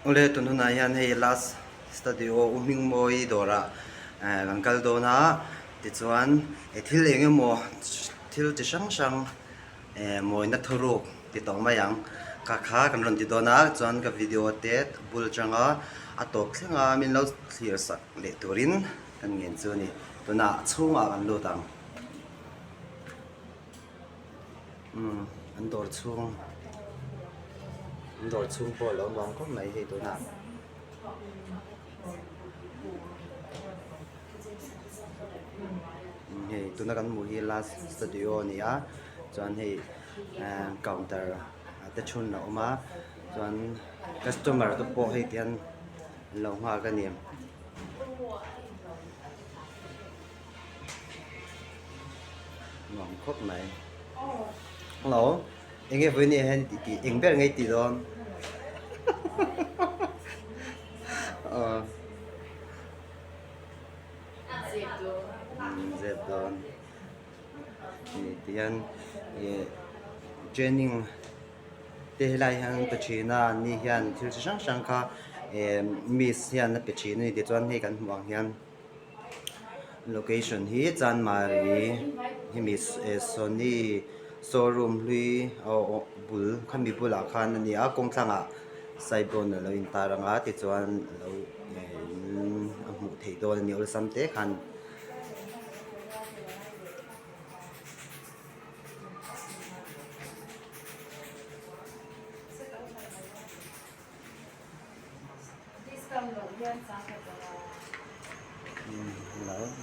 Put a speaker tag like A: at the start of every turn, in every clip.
A: Awle tun hunah hian hei last studio u Hmingmawi dawrah kan kal dawn a tichuan thil eng emaw thil chi hrang hrang mawina thuruk ti tawh mai ang kha kha kan rawn ti dawn a chuan ka video te bul atanga a tawp thleng a min lo thlir sak leh turin kan ngen chu a ni tunah chhungah kan lut ang. Umm an dawr chhung an dawr chhung pawh a lo nuam khawp mai hei tunah. Hei tuna kan hmuh hi last studio a ni a chuan hei ehh counter te thun a awm a chuan customer te pawh hei tihian an lo nghak a ni. Nuam khawp mai. Hello eng nge vawiin ah hian tih tih eng ber nge i tih dawn? Aw zep dawn tihian ih training te helai hian an pe thin a an ni hian thil chi hrang hrang kha eh miss hian a pe thin a ni tichuan hei kan hmuh ang hian. Location hi Chanmari hemi Sony showroom hlui bul khami bulah khan a ni a kawng thlangah signboard a lo intar ang a tichuan a lo a hmuh theih dawn a ni awlsam te khan.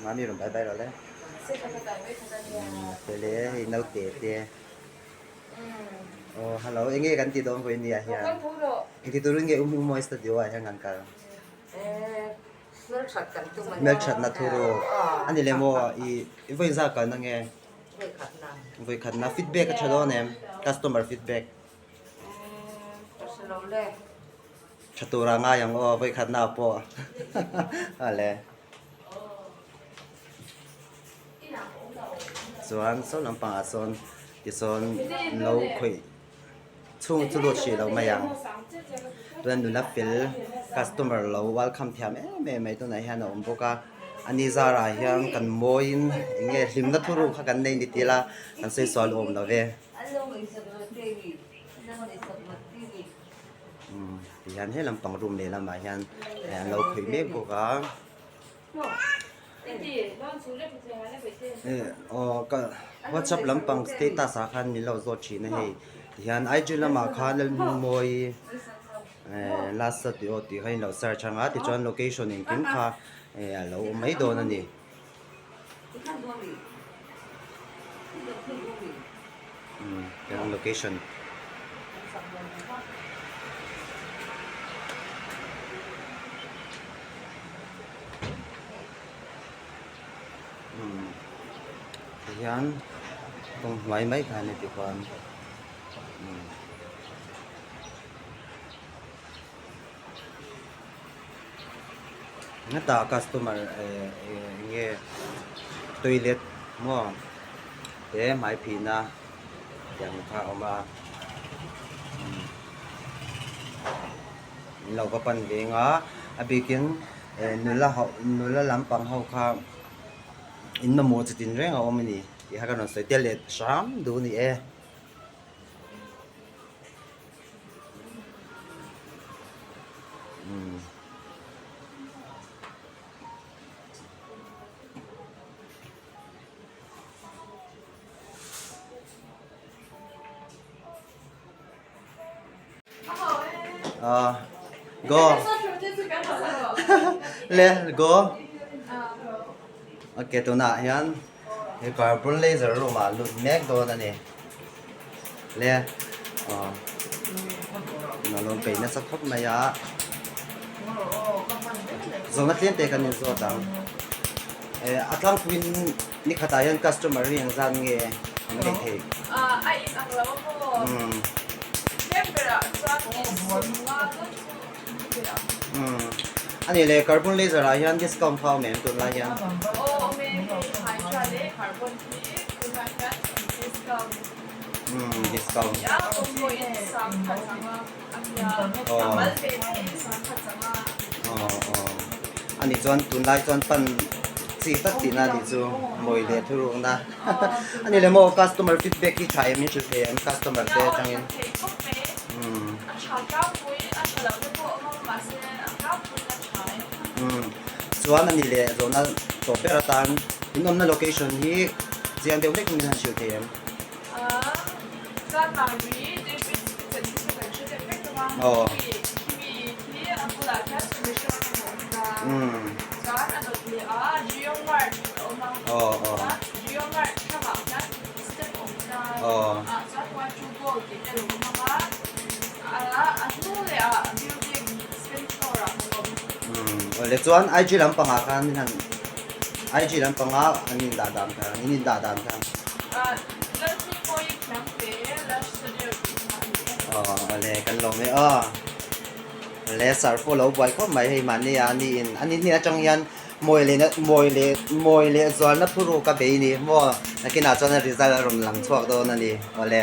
A: Mami rawn bai bai rawh le. Tele hei naute te. Aw hello eng nge kan tih dawn vawiin ni ah hian. Engti turin nge u Mawi studio ah hian kan kal. Hmelthatna thuru a ni lem aw i vawiin zah kalna nge. Vawikhatna feedback a tha dawn em customer feedback. Tha tura ngai ang aw vawikhatna pawh a le. Chuan saw lampangah sawn tisawn lo khawih chhung chu lut hrih lo mai ang. Chuan nula fel customer lo welcome thiam em em mai tunah hian a awm bawk a. Ani zarah hian kan mawiin eng nge hlimna thuruk kha kan nei ni tih ila kan sawi sual awm lo ve. Ti hian he lampang room leh lamah hian an lo khawih mek bawk a aw ka whatsapp lampang status ah khan min lo zawt thin a hei ti hian IG lamah khan Lalhmingmawii last tih aw tih kha in lo search ang a tichuan location engkim kha a lo awm mai dawn a ni. Location tihian kawng hnuai mai kha ani tikhuan. Hetah customer eh eng nge toilet maw te hmai phihna tiang kha a awm a min lo va pan veng a a bikin eh nula ho nula lampang ho kha in mamawh chi tin reng a awm a ni tih kha ka rawn sawi tel leh hram duh a ni e. Go le go okay tunah hian he carbon laser room ah lut mek dawn a ni. Le aw a lo bei nasa khawp mai a zawhna tlem te kan inzawt ang eh a tlangpuiin ni khatah hian customer hi engzat nge an nei thei
B: a in ang lo a maw tlem berah chuan sawmnga dawn chu ni ber ang
A: a nih leh carbon laser ah hian discount kha a awm em tunlai hian
B: aw awm e hei hydra leh carbon hi tunah hian discount
A: discount
B: A mal ve ve in 10,000 changa.
A: Aw aw. Ani chuan tunlai chuan pan chi tak tihna a nih chu mawi leh thurukna. Ani le maw customer feedback hi tha em in hrilh thei em customer te atangin. Umm chuan ani leh zawhna tawp ber atan in awmna location hi chiang deuh hlek in han hrilh thei em. Aw. Umm. Aw aw. Aw. Umm awle chuan IG lampangah khan min han IG lampanga an indah dan kha in indah dan kha. Aw awle kan lawm e aw. Le sir pawh lo buai khawp mai hei mahni a ni in a ni hnih atang hian mawi leh na mawi leh mawi leh zualna thuruk a bei ni maw nakinah chuan a result a rawn lang chhuak dawn a ni awle.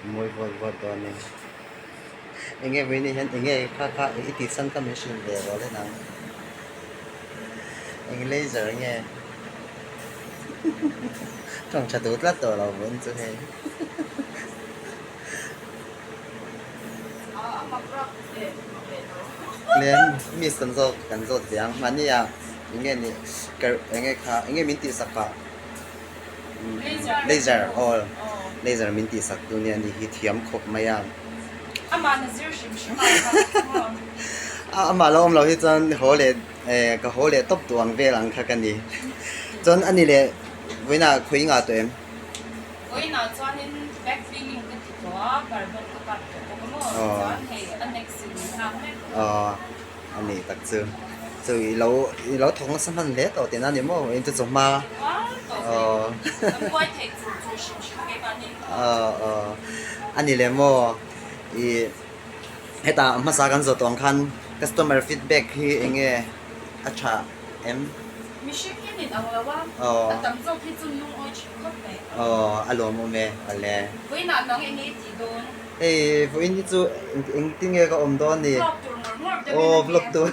A: Mawi vawt vawt dawn a ni. Enge vawiin hian enge kha kha i tih san kha min hrilh ve rawh le nang. Eng laser nge tawng tha duh tlat tawh lo vawiin chu hei. Len miss kan zawt kan zawt ve ang mahni ah enge nih ker enge kha enge min tih sak ah laser aw laser min tih sak tu nia ni hi thiam khawp mai a amah lo awm lo hi chuan haw leh eh ka haw leh tawp duh ang vel ang kha ka ni chuan ani leh vawiinah khawi ngah tawh em.
B: Vawiinah chuanin back cleaning ka ti tawh a, carbon ka cut tawh bawk a maw? Chuan hei a next in min nghak mek bawk a.
A: Aw, a nih tak chu. Chu i lo i lo thawk nasa hman hle tawh tihna a ni maw? Vawiin chu chawhma.
B: Aw. Kan buai theih chur chur hrim hrim keimahni.
A: Aw aw, a ni leh maw? I hetah hmasa kan zawh tawh ang khan customer feedback hi eng nge a tha em?
B: Mihring hi. in ang lo a, a tam zawk hi chu lungawi thin khawp mai.
A: Aw, a lawmawm e, awle.
B: Vawiinah nang eng nge i tih dawn?
A: Hei, vawiin hi chu engtin nge ka awm dawn ni?
B: Vlog tur ngawr ngawr deuhin a nia.
A: Aw, vlog tur.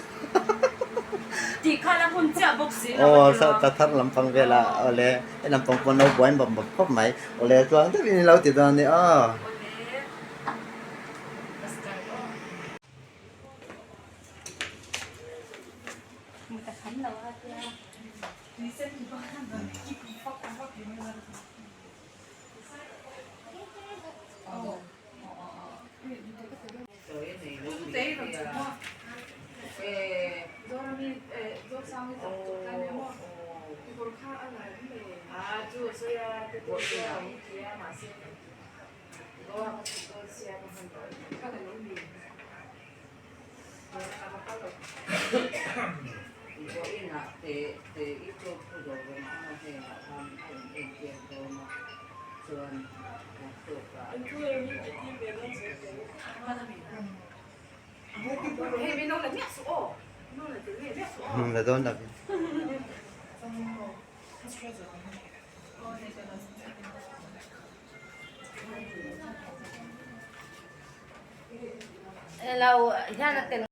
B: Tih kha la hun chiah bawk si lo a ti lo.
A: Aw, thla thar lampang vela, awle. Hei lampang pawh no buai bawp bawp khawp mai. Awle, tluang deuhin i lo ti dawn a ni aw.
B: Awle. Ka start aw.
A: La dawn lovin.
C: Lo hian a tel.